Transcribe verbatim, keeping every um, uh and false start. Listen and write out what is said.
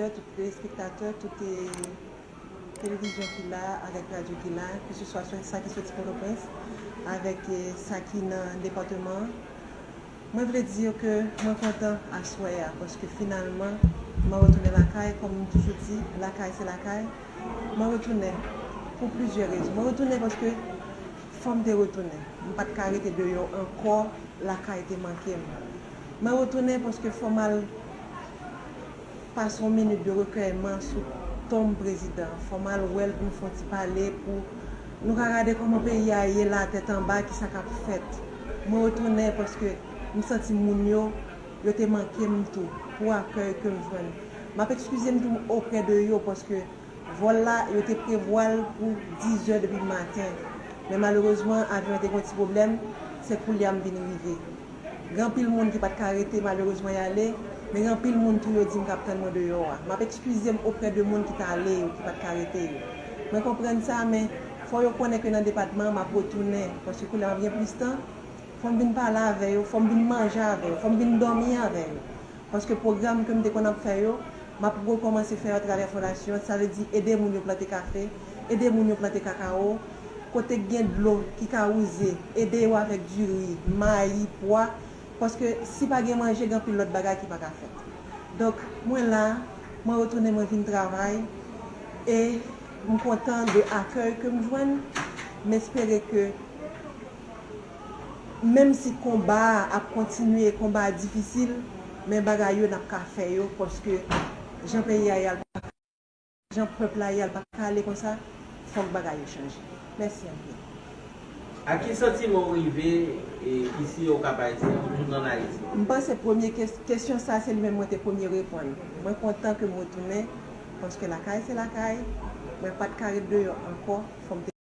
tout telespektatè, tout, eh, televizyon ki la, avèk radyo ki la, ke se swa sa ki soti Pòtoprens, avèk, eh, sa ki nan depatman an. Mwen vle di ke mwen kontan aswè a, paske finalman, mwen retounen lakay, kòm m toujou di, lakay se lakay. Mwen retounen pou plizyè rezon. Mwen retounen paske fò m te retounen. M pa t ka rete deyò ankò, lakay te manke m. Mwen retounen paske fò m al pase yon minit de rekèyman sou tonm prezidan. Fò m al wè l pou n fè yon ti pale, pou nou ka gade kòman peyi a ye la, tèt anba, kisa k ap fèt. Mwen retounen paske m santi moun yo, yo te manke m tou, pou akèy ke m jwenn. M ap ekskize m tou oprè de yo, paske vòl la, yo te prevwa l pou dizè depi maten. Men malerezman, avyon an te gen yon ti pwoblèm, se koulye a m vin rive. Gen anpil moun ki pa t ka rete, malerezman, y ale, men gen anpil moun tou yo di m k ap tann mwen deyò a. M ap ekskize m oprè de moun ki t ale yo, ki pa t ka rete yo. Mwen konprann sa, men fò yo konnen ke nan depatman an, m ap retounen, paske koulye a m ap gen plis tan, fò m vin pale avè yo, fò m vin manje avè yo, fò m vin dòmi avè yo. Paske pwogram ke m te konn ap fè yo, m ap rekòmanse fè yo atravè fondasyon an. Sa vle di ede moun yo plante kafe, ede moun yo plante kakawo, kote k gen dlo ki ka wouze, ede yo avèk diri, mayi, pwa, paske si pa gen manje, gen anpil lòt bagay ki pa ka fèt. Donk, mwen la, mwen retounen, mwen vin travay, e m kontan de akèy ke m jwenn. M espere ke menm si konba a ap kontinye, konba a difisil, men bagay yo n ap ka fè yo, paske jan peyi a ye a, l pa, jan pèp la ye a, l pa ka ale konsa, fòk bagay yo chanje. Mèsi anpil. Ak ki santiman w rive, e, isi yo Kap Ayisyen, ou tounen ann Ayiti? M panse premye kes-, kesyon sa, se li menm mwen te premye reponn. Mwen kontan ke m retounen, paske lakay se lakay, mwen pa t ka ret deyò ankò, fò m te